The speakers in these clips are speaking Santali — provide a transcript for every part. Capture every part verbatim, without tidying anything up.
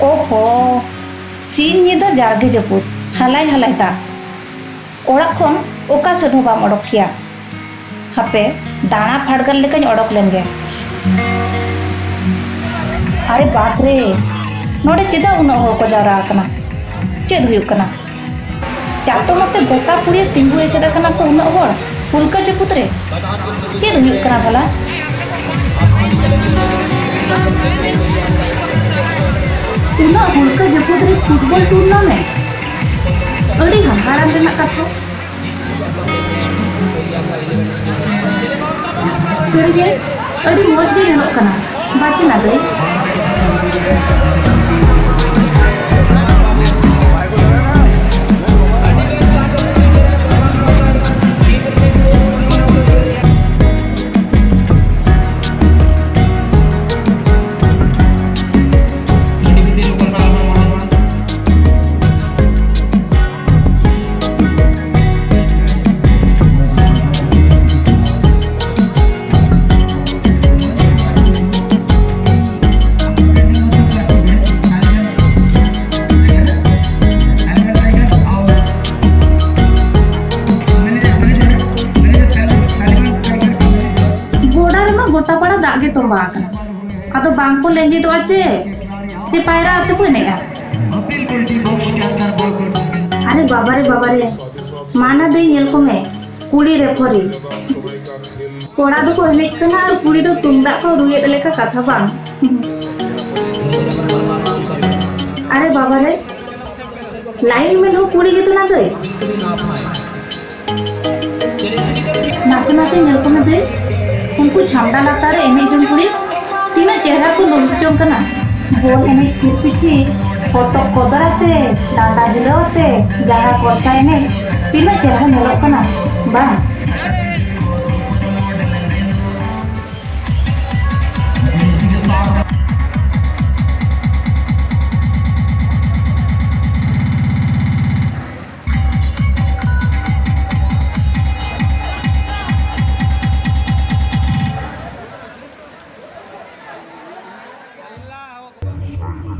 ᱳᱦᱳ, ᱥᱤᱧ ᱧᱤᱫᱟᱹ ᱡᱟᱨᱜᱮ ᱡᱟᱹᱯᱩᱫ, ᱦᱟᱞᱟᱭ ᱦᱟᱞᱟᱭ ᱫᱟᱜ᱾ ᱚᱲᱟᱜ ᱠᱷᱚᱱ ᱚᱠᱟ ᱥᱮᱫ ᱦᱚᱸ ᱵᱟᱢ ᱚᱰᱚᱠ ᱠᱮᱭᱟ᱾ ᱦᱟᱯᱮ, ᱫᱟᱬᱟ ᱯᱷᱟᱰᱜᱟᱨ ᱞᱮᱠᱟᱧ ᱚᱰᱚᱠ ᱞᱮᱱ ᱜᱮ᱾ ᱟᱨᱮ ᱵᱟᱯ ᱨᱮ, ᱱᱚᱰᱮ ᱪᱮᱫᱟᱜ ᱩᱱᱟᱹᱜ ᱦᱚᱲ ᱠᱚ ᱡᱟᱣᱨᱟ ᱟᱠᱟᱱᱟ? ᱪᱮᱫ ᱦᱩᱭᱩᱜ ᱠᱟᱱᱟ? ᱪᱟᱛᱚᱢ ᱟᱛᱮ ᱜᱚᱴᱟ ᱯᱩᱲᱤᱭᱟᱹ ᱛᱤᱸᱜᱩ ᱮᱥᱮᱫ ᱟᱠᱟᱱᱟ ᱠᱚ ᱩᱱᱟᱹᱜ ᱦᱚᱲ ᱩᱞᱠᱟᱹ ᱡᱟᱹᱯᱩᱫ ᱨᱮ᱾ ᱪᱮᱫ ᱦᱩᱭᱩᱜ ᱠᱟᱱᱟ ᱵᱷᱟᱞᱟ? ᱩᱱᱟᱹᱜ ᱩᱞᱠᱟᱹ ᱡᱟᱹᱯᱩᱫ ᱨᱮ ᱯᱷᱩᱴᱵᱚᱞ ᱴᱩᱨᱱᱟᱢᱮᱱᱴ? ᱟᱹᱰᱤ ᱦᱟᱦᱟᱲᱟᱜ ᱨᱮᱱᱟᱜ ᱠᱟᱛᱷᱟ᱾ ᱥᱟᱹᱨᱤᱜᱮ ᱟᱹᱰᱤ ᱢᱚᱡᱽ ᱜᱮ ᱧᱮᱞᱚᱜ ᱠᱟᱱᱟ᱾ ᱵᱟᱪᱮ ᱱᱟ ᱫᱟᱹᱭ? ᱜᱚᱰᱟ ᱨᱮᱢᱟ ᱜᱚᱴᱟ ᱯᱟᱲᱟ ᱫᱟᱜ ᱜᱮ ᱛᱚᱸᱵᱟ ᱟᱠᱟᱱᱟ᱾ ᱟᱫᱚ ᱵᱟᱝ ᱠᱚ ᱞᱮᱸᱡᱮᱫᱚᱜᱼᱟ ᱪᱮ? ᱪᱮ ᱯᱟᱭᱨᱟ ᱟᱛᱮ ᱠᱚ ᱮᱱᱮᱡᱼᱟ? ᱟᱨᱮ ᱵᱟᱵᱟᱨᱮ, ᱵᱟᱵᱟᱨᱮ, ᱢᱟᱱᱟ ᱫᱟᱹᱭ, ᱧᱮᱞ ᱠᱚᱢᱮ, ᱠᱩᱲᱤ ᱨᱮᱯᱷᱟᱨᱤ᱾ ᱠᱚᱲᱟ ᱫᱚᱠᱚ ᱮᱱᱮᱡ ᱠᱟᱱᱟ ᱟᱨ ᱠᱩᱲᱤ ᱫᱚ ᱛᱩᱢᱫᱟᱜ ᱠᱚ ᱨᱩᱭᱮᱫ ᱞᱮᱠᱟ ᱠᱟᱛᱷᱟ ᱵᱟᱝ? ᱟᱨᱮ ᱵᱟᱵᱟᱨᱮ, ᱞᱟᱭᱤᱱ ᱢᱮᱱ ᱦᱚᱸ ᱠᱩᱲᱤ ᱜᱮᱛᱚ ᱱᱟ ᱫᱟᱹᱭ᱾ ᱱᱟᱥᱮ ᱱᱟᱥᱮ ᱧᱮᱞ ᱠᱚᱢᱮ ᱫᱟᱹᱭ, ᱩᱱᱠᱩ ᱪᱷᱟᱢᱰᱟ ᱞᱟᱛᱟᱨ ᱨᱮ ᱮᱱᱮᱡ ᱡᱚᱝ ᱠᱩᱲᱤ ᱛᱤᱱᱟᱹᱜ ᱪᱮᱦᱨᱟ ᱠᱚ ᱞᱩᱦᱩᱠ ᱡᱚᱝ ᱠᱟᱱᱟ᱾ ᱵᱚᱞ ᱮᱱᱮᱡ ᱪᱷᱤᱨ ᱯᱤᱪᱷᱤ, ᱦᱚᱴᱚᱜ ᱠᱚᱫᱚᱨ ᱟᱛᱮ, ᱰᱟᱸᱰᱟ ᱦᱤᱞᱟᱹᱣ ᱟᱛᱮ, ᱡᱟᱸᱜᱟ ᱠᱚᱨᱥᱟ ᱮᱱᱮᱡ ᱛᱤᱱᱟᱹᱜ ᱪᱮᱦᱨᱟ ᱧᱮᱞᱚᱜ ᱠᱟᱱᱟ ᱵᱟᱝ?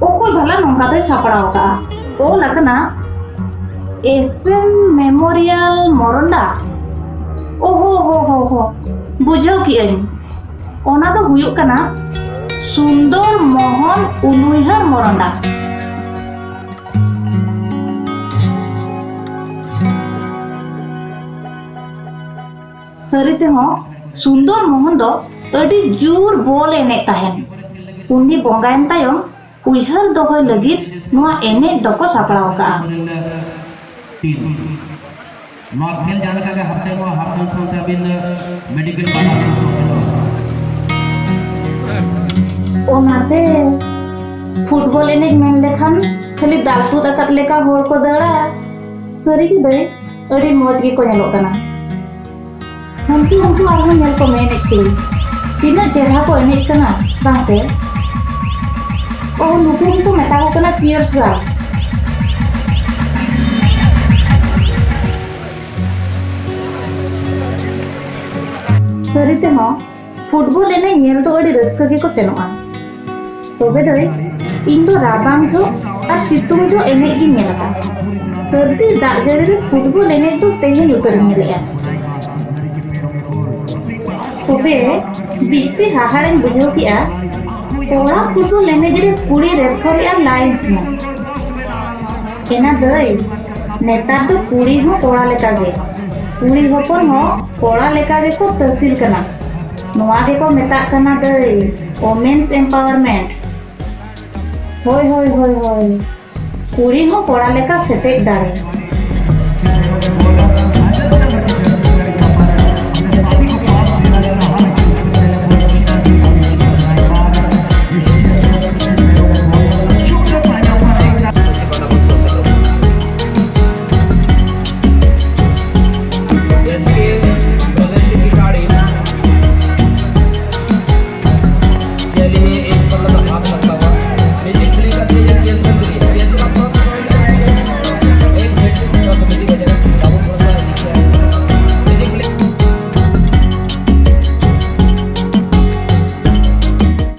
ᱚᱠᱚᱭ ᱵᱟᱝ ᱱᱚᱝᱠᱟ ᱫᱚᱭ ᱥᱟᱯᱲᱟᱣ ᱟᱠᱟᱫᱼᱟ, ᱚᱞ ᱟᱠᱟᱱᱟ ᱮᱥ ᱮᱢ ᱢᱮᱢᱳᱨᱤᱭᱟᱞ ᱢᱚᱨᱚᱱᱰᱟ᱾ ᱳᱦᱳ ᱦᱳ ᱦᱳ ᱦᱳ, ᱵᱩᱡᱷᱟᱹᱣ ᱠᱮᱜᱼᱟᱹᱧ, ᱚᱱᱟ ᱫᱚ ᱦᱩᱭᱩᱜ ᱠᱟᱱᱟ ᱥᱩᱱᱫᱚᱨ ᱢᱳᱦᱚᱱ ᱩᱱᱩᱭᱦᱟᱹᱨ ᱢᱚᱨᱚᱱᱰᱟ᱾ ᱥᱟᱹᱨᱤ ᱛᱮᱦᱚᱸ ᱥᱩᱱᱫᱚᱨ ᱢᱳᱦᱚᱱ ᱫᱚ ᱟᱹᱰᱤ ᱡᱳᱨ ᱵᱚᱞ ᱮᱱᱮᱡ ᱛᱟᱦᱮᱱ᱾ ᱩᱱᱤ ᱵᱚᱸᱜᱟᱭᱮᱱ ᱛᱟᱭᱚᱢ ᱩᱭᱦᱟᱹᱨ ᱫᱚᱦᱚᱭ ᱞᱟᱹᱜᱤᱫ ᱱᱚᱣᱟ ᱮᱱᱮᱡ ᱫᱚᱠᱚ ᱥᱟᱯᱲᱟᱣ ᱟᱠᱟᱫᱼᱟ᱾ ᱱᱚᱣᱟ ᱠᱷᱮᱞ ᱡᱟᱦᱟᱸ ᱞᱮᱠᱟ ᱜᱮ ᱦᱟᱯᱛᱟ ᱱᱚᱣᱟ ᱦᱟᱯᱛᱟ ᱥᱟᱶᱛᱮ ᱟᱹᱵᱤᱱ ᱢᱮᱰᱤᱠᱮᱞ ᱵᱟᱱᱟᱨ ᱠᱚ ᱥᱚᱸᱜᱮ ᱚᱱᱟᱛᱮ ᱯᱷᱩᱴᱵᱚᱞ ᱮᱱᱮᱡ ᱢᱮᱱ ᱞᱮᱠᱷᱟᱱ ᱠᱷᱟᱹᱞᱤ ᱫᱟᱞ ᱛᱩᱫ ᱟᱠᱟᱫ ᱞᱮᱠᱟ ᱦᱚᱲ ᱠᱚ ᱫᱟᱹᱲᱟ᱾ ᱥᱟᱹᱨᱤ ᱜᱮ ᱫᱟᱹᱭ, ᱟᱹᱰᱤ ᱢᱚᱡᱽ ᱜᱮᱠᱚ ᱧᱮᱞᱚᱜ ᱠᱟᱱᱟ᱾ ᱦᱟᱹᱱᱠᱩ ᱦᱟᱹᱱᱠᱩ ᱟᱨᱦᱚᱸ ᱧᱮᱞ ᱠᱚᱢ ᱮᱱᱮᱡ ᱠᱚ, ᱛᱤᱱᱟᱹᱜ ᱪᱮᱦᱨᱟ ᱠᱚ ᱮᱱᱮᱡ ᱠᱟᱱᱟ ᱵᱟᱝ ᱥᱮ? ᱳ, ᱱᱩᱠᱩ ᱜᱮᱠᱚ ᱢᱮᱛᱟ ᱠᱚ ᱠᱟᱱᱟ cheers girl᱾ ᱥᱟᱹᱨᱤ ᱛᱮᱦᱚᱸ ᱯᱷᱩᱴᱵᱚᱞ ᱮᱱᱮᱡ ᱧᱮᱞ ᱫᱚ ᱟᱹᱰᱤ ᱨᱟᱹᱥᱠᱟᱹ ᱜᱮᱠᱚ ᱥᱮᱱᱚᱜᱼᱟ᱾ ᱛᱚᱵᱮ ᱫᱟᱹᱭ, ᱤᱧ ᱫᱚ ᱨᱟᱵᱟᱝ ᱡᱚᱦᱚᱜ ᱟᱨ ᱥᱤᱛᱩᱝ ᱡᱚᱦᱚᱜ ᱮᱱᱮᱡ ᱜᱤᱧ ᱧᱮᱞ ᱟᱠᱟᱫ᱾ ᱥᱟᱹᱨᱫᱤ ᱫᱟᱜ ᱡᱟᱹᱲᱤ ᱨᱮ ᱯᱷᱩᱴᱵᱚᱞ ᱮᱱᱮᱡ ᱫᱚ ᱛᱮᱦᱮᱧ ᱩᱛᱟᱹᱨᱤᱧ ᱧᱮᱞᱮᱜᱼᱟ᱾ ᱛᱚᱵᱮ ᱵᱤᱥᱛᱤ ᱦᱟᱦᱟᱲᱟᱧ ᱵᱩᱡᱷᱟᱹᱣ ᱠᱮᱜᱼᱟ, ᱠᱚᱲᱟ ᱯᱷᱩᱴᱵᱚᱞ ᱮᱱᱮᱡ ᱨᱮ ᱠᱩᱲᱤ ᱨᱮᱯᱷᱚᱨᱤ ᱟᱨ ᱞᱟᱭᱤᱱᱥᱢᱮᱱ᱾ ᱮᱱᱟ ᱫᱟᱹᱭ, ᱱᱮᱛᱟᱨ ᱫᱚ ᱠᱩᱲᱤ ᱦᱚᱸ ᱠᱚᱲᱟ ᱞᱮᱠᱟ ᱜᱮ, ᱠᱩᱲᱤ ᱦᱚᱯᱚᱱ ᱦᱚᱸ ᱠᱚᱲᱟ ᱞᱮᱠᱟ ᱜᱮᱠᱚ ᱛᱟᱹᱥᱤᱞ ᱠᱟᱱᱟ᱾ ᱱᱚᱣᱟ ᱜᱮᱠᱚ ᱢᱮᱛᱟᱜ ᱠᱟᱱᱟ ᱫᱟᱹᱭ, women's empowerment᱾ ᱦᱳᱭ, ᱦᱳᱭ, ᱦᱳᱭ, ᱦᱳᱭ᱾ ᱠᱩᱲᱤ ᱦᱚᱸ ᱠᱚᱲᱟ ᱞᱮᱠᱟ ᱥᱮᱴᱮᱡ ᱫᱟᱲᱮ᱾